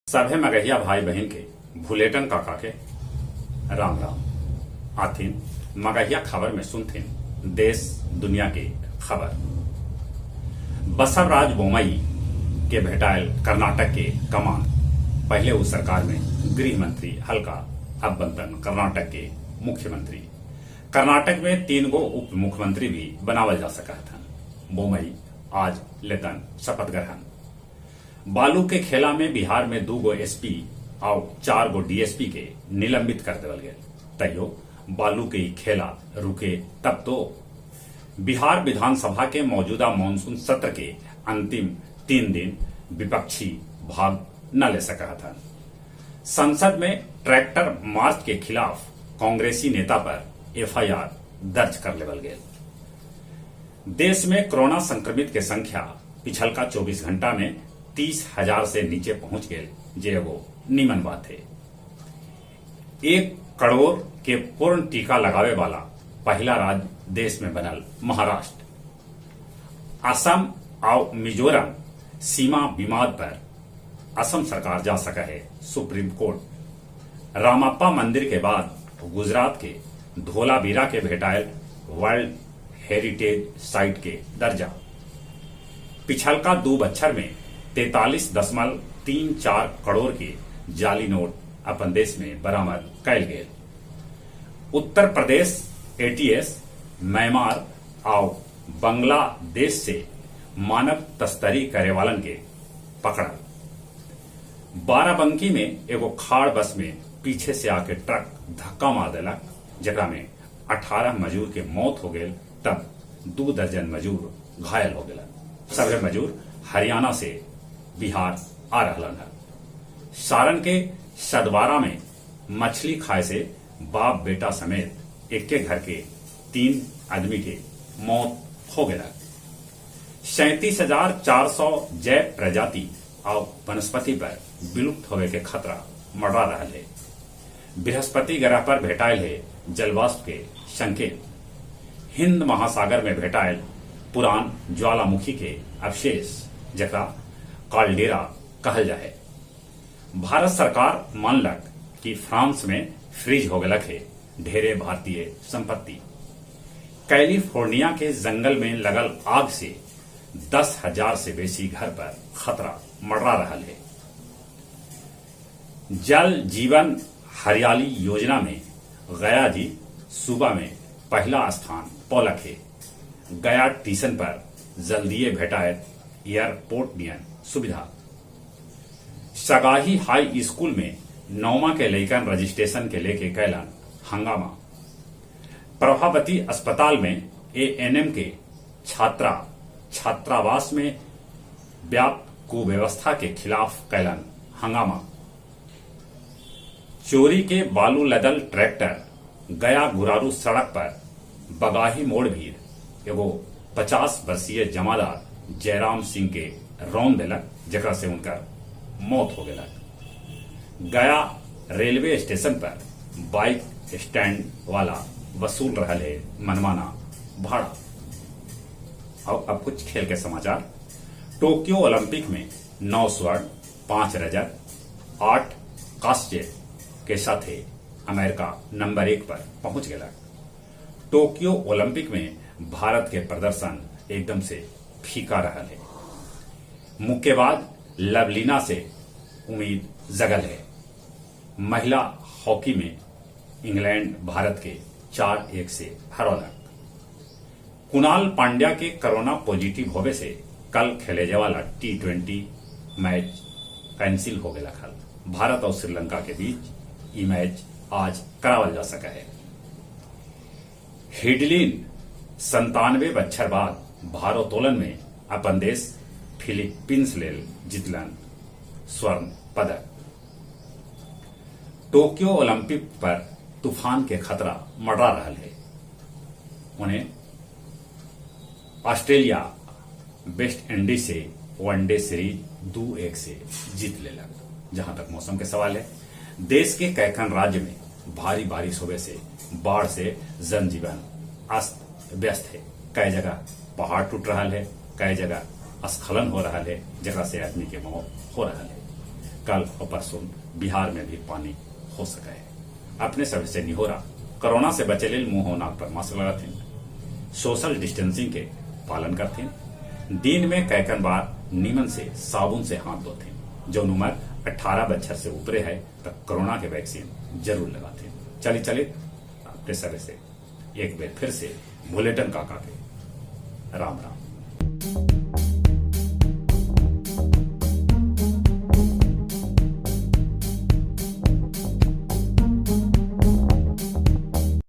सभे मगहिया भाई बहिन के भुलेटन काका के राम राम। आथिन मगहिया खबर में सुनथिन देश दुनिया के खबर। बसवराज बोम्मई के भेटायल कर्नाटक के कमान। पहले उ सरकार में गृह मंत्री हलका, अब बनतन कर्नाटक के मुख्यमंत्री। कर्नाटक में 3 गो उप मुख्यमंत्री भी बनावल जा सकत हन। बोम्मई आज लेतन शपथ ग्रहण। बालू के खेला में बिहार में 2 गो एसपी और 4 गो डीएसपी के निलंबित कर देवल गए। तैयो बालू के खेला रुके तब तो। बिहार विधानसभा के मौजूदा मानसून सत्र के अंतिम 3 दिन विपक्षी भाग न ले सका था। संसद में ट्रैक्टर मार्च के खिलाफ कांग्रेसी नेता पर एफआईआर दर्ज कर लेवल गए। देश में कोरोना संक्रमित के संख्या पिछलका 24 घंटा में 30,000 से नीचे पहुंच गए, जे वो नीमन बात है। 1 करोड़ के पूर्ण टीका लगावे वाला पहला राज्य देश में बनल महाराष्ट्र। असम और मिजोरम सीमा विवाद पर असम सरकार जा सका है सुप्रीम कोर्ट। रामप्पा मंदिर के बाद गुजरात के धोलावीरा के भेटायल वर्ल्ड हेरिटेज साइट के दर्जा। पिछलका 2 बच्छर में 43.34 करोड़ के जाली नोट अपन देश में बरामद कैल गेल। उत्तर प्रदेश एटीएस म्यांमार और बांग्लादेश से मानव तस्करी करे वालन के पकड़ल। बाराबंकी में एगो खाड़ बस में पीछे से आके ट्रक धक्का मार देलक, जेकरा में 18 मजदूर के मौत हो गए, तब 2 दर्जन मजदूर घायल हो गए। सभे मजदूर हरियाणा से बिहार आ रहलन है। सारण के सदवारा में मछली खाए से बाप बेटा समेत एक घर के 3 आदमी के मौत हो गया। 37,400 जैव प्रजाति और वनस्पति पर विलुप्त होवे के खतरा मडरा रहा है। बृहस्पति ग्रह पर भेटायल है जलवाष्प के संकेत। हिंद महासागर में भेटायल पुरान ज्वालामुखी के अवशेष, जकरा काल्डेरा कहल जाए। भारत सरकार मानलक कि फ्रांस में फ्रीज हो गलक है ढेरे भारतीय संपत्ति। कैलिफोर्निया के जंगल में लगल आग से 10,000 से बेसी घर पर खतरा मडरा रहा है। जल जीवन हरियाली योजना में गया जी सूबा में पहला स्थान पौलक है। गया टीसन पर जल्दिए भेटायत एयरपोर्ट नियन सुविधा। सगाही हाई स्कूल में 9वां के लइकन रजिस्ट्रेशन के लेके कैलन हंगामा। प्रभावती अस्पताल में एएनएम के छात्रा छात्रावास में व्याप्त कुव्यवस्था के खिलाफ कैलन हंगामा। चोरी के बालू लदल ट्रैक्टर गया गुरारू सड़क पर बगाही मोड़ भीर एगो 50 वर्षीय जमादार जयराम सिंह के रौन देलक, जकरा से उनका मौत हो गया। गया रेलवे स्टेशन पर बाइक स्टैंड वाला वसूल रहा है मनमाना भाड़ा। और अब कुछ खेल के समाचार। टोक्यो ओलंपिक में 9 स्वर्ण, 5 रजत, 8 कांस्य के साथ अमेरिका नंबर 1 पर पहुंच गया। टोक्यो ओलंपिक में भारत के प्रदर्शन एकदम से फीका रहा है। मुक्केबाज लवलीना से उम्मीद जगल है। महिला हॉकी में इंग्लैंड भारत के 4-1 से हरौलक। कुणाल पांड्या के कोरोना पॉजिटिव होवे से कल खेले जाए वाला T20 match cancel हो गया। खल भारत और श्रीलंका के बीच ये मैच आज करावल जा सका है। हिडलिन 97 बच्छर बाद भारोत्तोलन में अपन देश फिलीपींस लेल जीतलन स्वर्ण पदक। टोक्यो ओलंपिक पर तूफान के खतरा मडरा रहा है। उन्हें ऑस्ट्रेलिया वेस्ट इंडीज से वनडे सीरीज 2-1 से जीत लेलक। जहां तक मौसम के सवाल है, देश के कैखन राज्य में भारी बारिश होवे से बाढ़ से जनजीवन अस्त व्यस्त है। कई जगह पहाड़ टूट रहा है, कई जगह स्खलन हो रहा है, जकरा से आदमी के मौत हो रहा है। कल और परसों बिहार में भी पानी हो सके है। अपने सब से निहोरा, कोरोना से बचे लेल मुंह और नाक पर मास्क लगाथिन, सोशल डिस्टेंसिंग के पालन करथिन, दिन में कैकन बार नीमन से साबुन से हाथ धोथिन। जो उम्र 18 बच्छर से ऊपरे है तब कोरोना के वैक्सीन जरूर लगाथिन। चली चले अपने सब से एक बार फिर से बुलेटिन काका के राम राम।